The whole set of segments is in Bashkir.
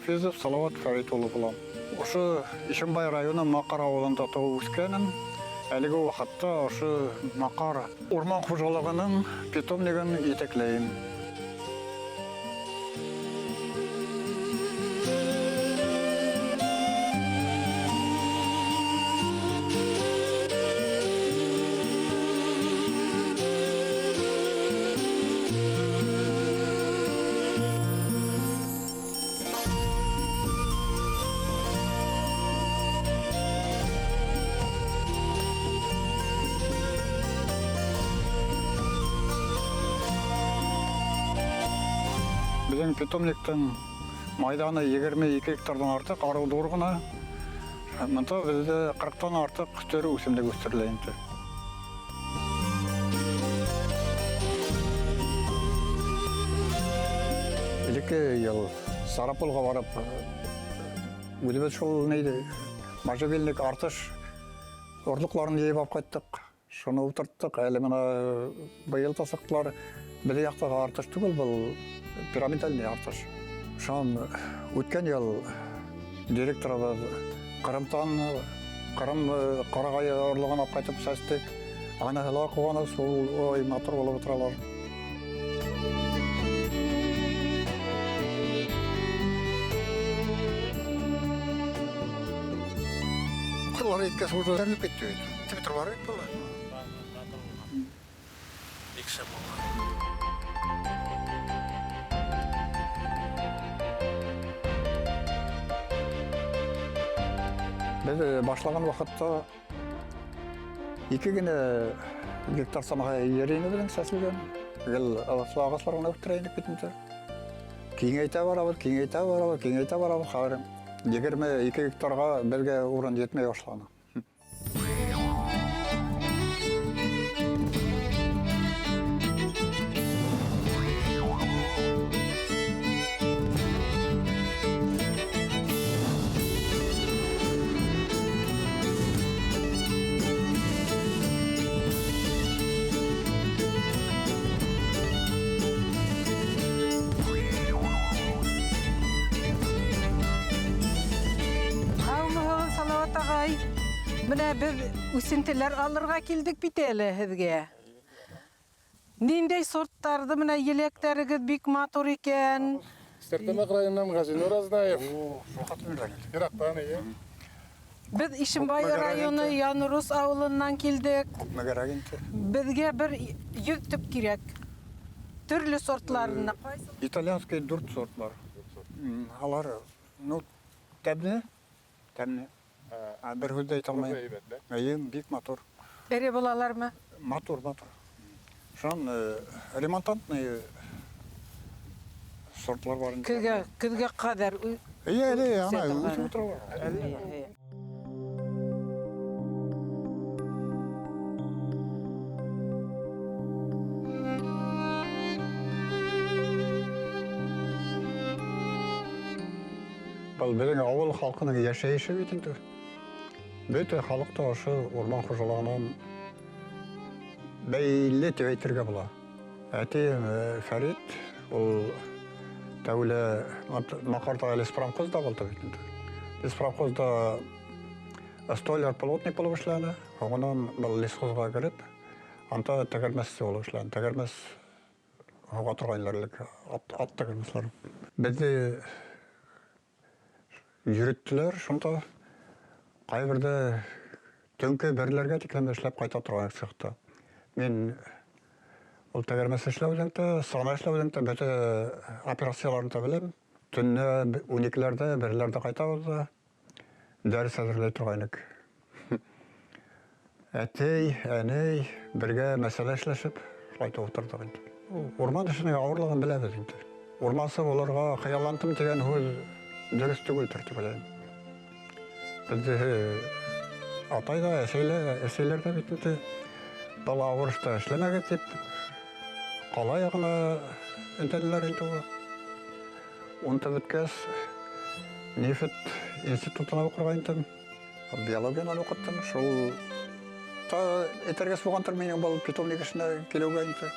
Хафизов Салават Фәрит улы булам. Ошо Ишембай районы Маҡар ауылында тыуып үҫкәнем. Әлеге ваҡытта ошо Маҡар урман хужалығының питомнигын етәкләйем. Беҙҙең питомниктың майҙаны 22 гектарҙан артыҡ, арыу ҙур ғына. Бында беҙҙә 40-тан артыҡ төр үҫемлек үҫтерелә инде. Элекке йыл Сарапулға барып, үҙебеҙ шул нейҙе, можжевельник артыш орлоҡларын йыйып алып ҡайттыҡ. Шуны ултырттыҡ. Әле бына быйыл та сыҡтылар. Беҙҙең яҡтағы артыш түгел, был пирамидальный артыш. Шунан үткән йыл директорыбыҙ Ҡырымдан Ҡырым ҡарағайы орлоғон алып ҡайтып сәстек. Аныһы ла ҡыуаныс, ул ой матур булып ултыралар. Ҡырлар еткәс уже әрнеп китте бит. Тип бар бит был. Бик шәп булған. Беҙ башлаған ваҡытта 2 генә гектар самаһы ер ине беҙҙең сәселгән. Гел ылыҫлы ағастар ғына үҫтерә инек бит инде. Киңәйтә барабыҙ, киңәйтә барабыҙ, киңәйтә барабыҙ. Хәҙер 22 гектарға беҙгә урын етмәй башланы. Һаумыһығыҙ, Салауат ағай. Бына беҙ үҫентеләр алырға килдек бит әле һеҙгә. Ниндәй сорттарҙы, бына еләктәрегеҙ бик матур икән. Стерлитамаҡ районынан Ғазинур Аҙнаев. Йыраҡтан, эйе. Беҙ Ишембай Күпме кәрәк районы инде? Янурус ауылынан килдек. Күпме кәрәк инде? Беҙгә бер 100 төп кәрәк. Төрлө сортларына. Итальянский 4 сорт бар. Алар, ну, тәмле, тәмле. Бер һүҙ ҙә әйтә алмайым. Әйбәт, дә? Эйе, бик матур. Эре булалармы? Матур, матур. Шунан ремонтантный сортлар бар инде. Көҙгә ҡәҙәр Эйе, эйе, ана, үҫә торған. үҫеп ултыралар. Эйе. Был беҙҙең ауыл халҡының йәшәйеше бит инде. Бөтә халыҡ та ошо урман хужалығынан бәйле тип әйтергә була. Әтейем Фәрит, ул тәүлә Маҡарҙа леспромхозда булды бит инде. Леспромхозда столяр, плотник булып эшләне. Һуңынан был лесхозға кереп, анда тәгәрмәссе булып эшләне. Тәгәрмәс һуға торғайнылар элек, ат тәгәрмәсләре. Беҙҙе йөрөттөләр шунда. Ҡайберҙә төнгө берләргә тиклем эшләп ҡайта торған сыҡты. Мин ул тәгәрмәс эшләүҙән дә, сана эшләүҙән дә бөтә операцияларын да беләм. Төнлә ун икеләрҙә, берләрҙә ҡайтабыҙ ҙа дәрес әҙерләй торғайныҡ. Әтей, әней бергә мәсьәлә эшләшеп шулай итеп ултырҙыҡ инде. Урман эшенең ауырлығын беләбеҙ инде. Урмансы булырға хыялландым тигән һүҙ дөрөҫ түгелдер тип уйлайым. Беҙҙе атай ҙа, әсәйләр ҙә бит инде был ауыр эштә эшләмәгеҙ тип ҡала яғына өндәнеләр инде ул. Унда бөткәс, нефть институтына уҡырға индем. Биологиянан уҡыттым. Шул та этәргес булғандыр минең был питомник эшенә килеүгә инде.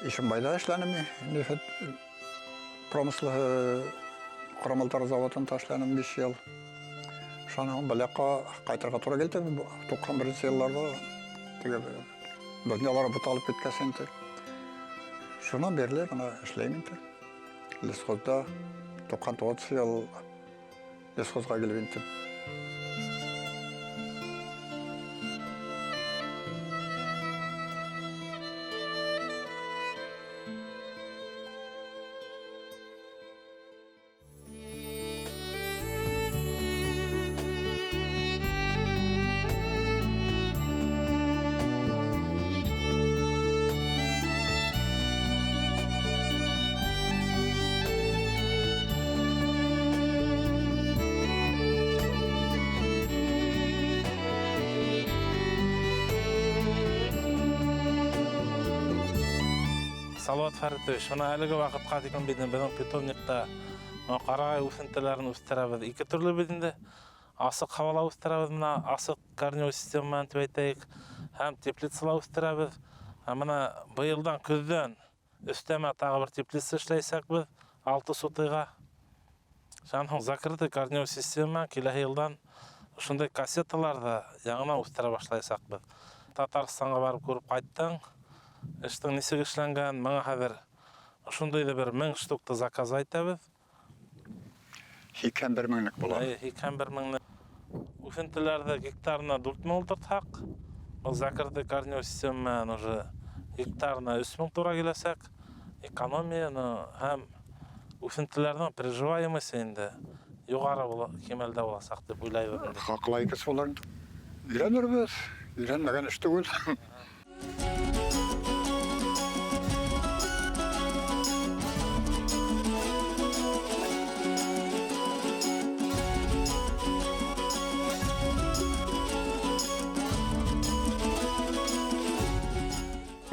Ишембайҙа эшләнем, нефть промыслы Ҡорамалдар заводында эшләнем 5 йыл. Шунан һуң был яҡҡа ҡайтырға тура килде. 91 йылларҙа теге донъялар буталып киткәс инде. Шунан бирле бына эшләйем инде. Лесхозда 99 йыл лесхозға килеп индем. Салават Фәритович, бына әлеге ваҡытҡа тиклем беҙҙең питомникта ҡарағай үҫентеләрен үҫтерәбеҙ. Ике төрлө бит инде. Асыҡ һауала үҫтерәбеҙ, бына асыҡ корневой система менән тип әйтәйек, һәм теплицала үҫтерәбеҙ. Һәм бына быйылдан көҙҙән өҫтәмә тағы бер теплица эшләйсәкбеҙ, 6 сотыйға. Шунан һуң закрытый корневой система киләһе йылдан ошондай кассеталарҙы яңынан үҫтерә башлайсаҡбыҙ. Татарстанға барып күреп ҡайттың. Эштең нисек эшләнгән, миңа хәҙер ошондай ҙа бер 1000 штукты заказ әйтәбеҙ. 81 меңлек була. Эйе, 81 меңлек. Үҫентеләрҙе гектарына 4000 ултыртһаҡ, был закрытый корневой система менән уже гектарына 3000 тура киләсәк. Экономияны һәм үҫентеләрҙең приживаемосты инде юғары кимәлдә буласаҡ тип уйлайбыҙ инде. Хаҡлы икәс булыр инде. Өйрәнербеҙ, өйрәнмәгән эш түгел.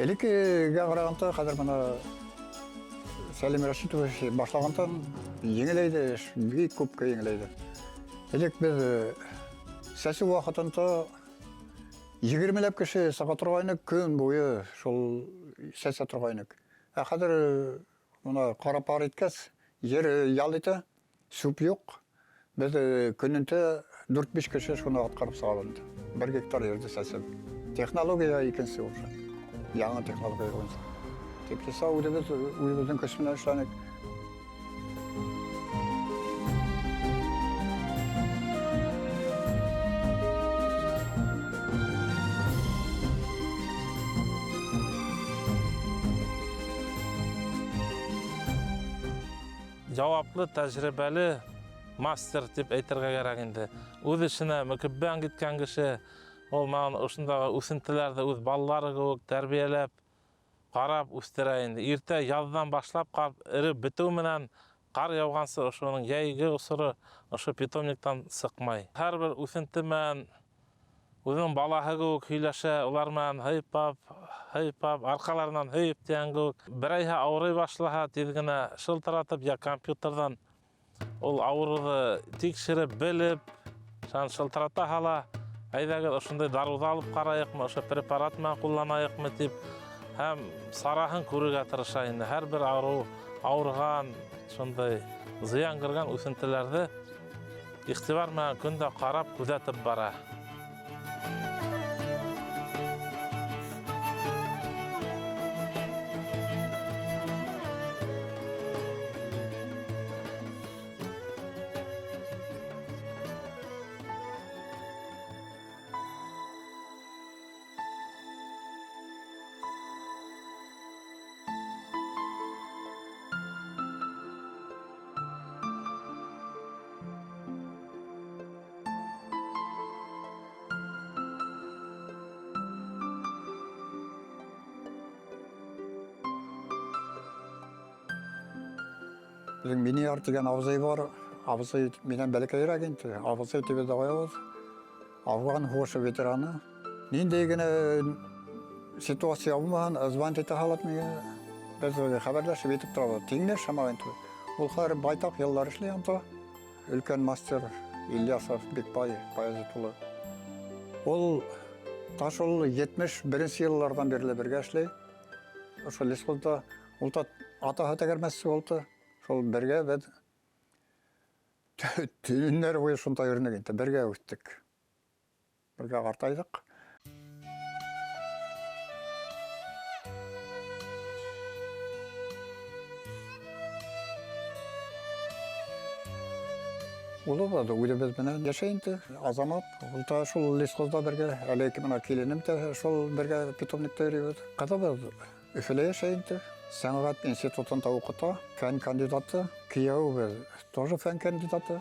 Элеккегә ҡарағанда хәҙер бына Сәлим Рәшитович башлағандан еңеләйҙе эш, бик күпкә еңеләйҙе. Элек беҙ сәсеү ваҡытында 20ләп кеше сыға торғайныҡ, көн буйы шул сәсә торғайныҡ. Ә хәҙер бына ҡара пар иткәс, ер ял итә, сүп юҡ. Беҙ көнөндә 4-5 кеше шуны атҡарып сығабыҙ инде. 1 гектар ерҙе сәсеп. Технология икенсе уже. Яңы технология буйынса. Теплица үҙебеҙҙең көс менән эшләнек. Яуаплы, тәжрибәле мастер тип әйтергә кәрәк инде. Үҙ эшенә мөкиббән киткән кеше, ул маған ошондағы үҫентеләрҙе үҙ балалары кеүек тәрбиәләп, ҡарап үҫтерә инде. Иртә яҙҙан башлап ҡар эреп бөтөү менән ҡар яуғансы ошоноң йәйге осоро ошо питомниктан сыҡмай. Һәр бер үҫенте менән үҙенең балаһы кеүек һөйләшә, улар менән һыйпап, һыйпап, арҡаларынан һөйөп тигән кеүек. Берәйһе ауырый башлаһа, тиҙ генә шылтыратып я компьютерҙан ул ауырыуҙы тикшереп, белеп, шунан шылтырата һала, әйҙәгеҙ ошондай дарыуҙы алып ҡарайыҡмы, ошо препарат менән ҡулланайыҡмы тип, һәм сараһын күрергә тырыша инде. Һәр бер ауырыған, шундай зыян күргән үҫентеләрҙе иғтибар менән көндә ҡарап, күҙәтеп бара. Беҙҙең Минияр тигән абзый бар. Абзый минән бәләкәйерәк инде. Абзый тип беҙ ҡуябыҙ. Афған һуғышы ветераны. Ниндәй генә ситуация булмаһын, звонить итә һалат миңә. Беҙ хәбәрләшеп итеп торабыҙ. Тиңләш һаман инде. Ул хәҙер байтаҡ йыллар эшләй анда. Өлкән мастер Ильясов Бикбай Баязит улы. Ул та шул 71 йылларҙан бирле бергә эшләй. Ошо лесхозда ул та атаһы тәгәрмәссе булды. Шул бергә беҙ Төннәр буйы шунда йөрөнөк инде, бергә үҫтек. Бергә ҡартайҙыҡ. Улыбыҙ үҙебеҙ менән йәшәй инде, Азамат. Ул да шул лесхозда бергә, әле бына киленем дә шул бергә питомникта йөрөйбөҙ. Ҡыҙыбыҙ Өфөлә йәшәй инде, сәнғәт институтында уҡыта, фән кандидаты. Кейәүебеҙ тоже фән кандидаты.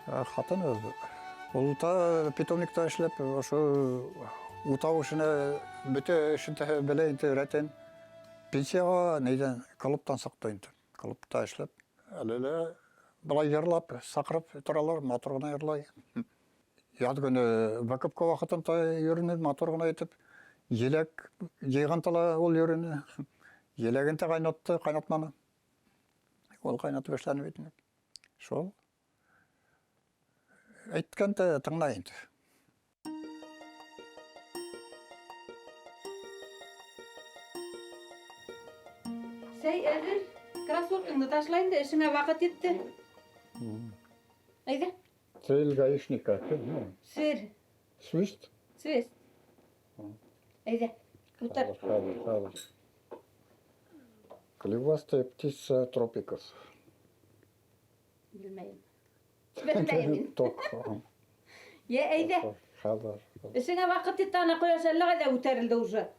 Ҡатыныбыҙ ул да питомникта эшләп, ошо утау эшенә бөтә эшен дә белә инде, рәтен. Пенсияға нейҙән, клубтан сыҡты инде. Клубта эшләп, әле лә былай йырлап, саҡырып торалар, матур ғына йырлай. Яҙ көнө выкупка ваҡытында йөрөнө, матур ғына итеп. Еләк йыйғанда ла ул йөрөнө. Еләген дә ҡайнатты, ҡайнатманы. Ул ҡайнатып эшләне бит инде. Шул. Әйткәндә тыңлай инде. Сәй әҙер. Кроссовкаңды ташла инде, эшеңә ваҡыт етте. Әйҙә. Цель гаишника. Сер. Свист? Свист. Әйҙә. Ултыр. Хәҙер, хәҙер. Клювастая птица тропиков. Белмәйем. Белмәйем мин. Ток. Йә, әйҙә. Хәҙер. Эшеңә ваҡыт етте, ана ҡояш әллә ҡайҙа күтәрелде уже.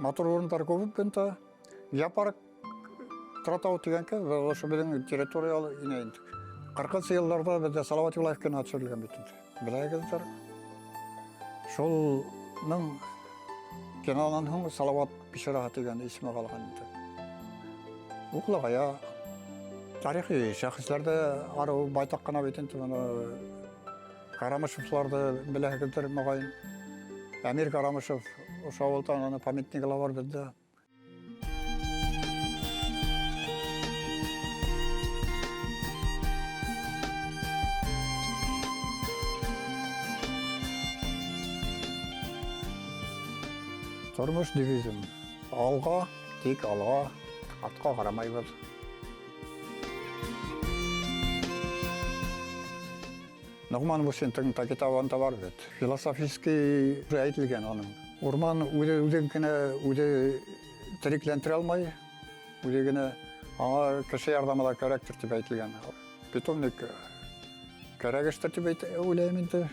Матур урындар күп бында. Япарк Торатау тигәнкә, ошо беҙҙең территорияла ине инде. 40 йылларҙа беҙҙә Салават Юлаев кино төшөрөлгән бит инде. Беләгеҙҙер. Шулның кинонан һуң Салават Пишараһы тигән исеме ҡалған инде. Уҡлағая тарихи шәхесләр ҙә арыу байтаҡ ҡына бит инде. Бына Карамышевларҙы беләһегеҙҙер, моғайын. Әмир Карамышев ошо ауылдан, аны памятнигы ла бар беҙҙә. Тормош девизым: алға, тик алға, артҡа ҡарамайбыҙ. Ноғман Мусиндың да китабында бар бит. Философический әйтелгән аның. Урман үҙе үҙен генә үҙе терекләндерә алмай, үҙе генә аңа кеше ярҙамы ла кәрәктер тип әйтелгән. Питомник кәрәк эштер тип уйлайым инде.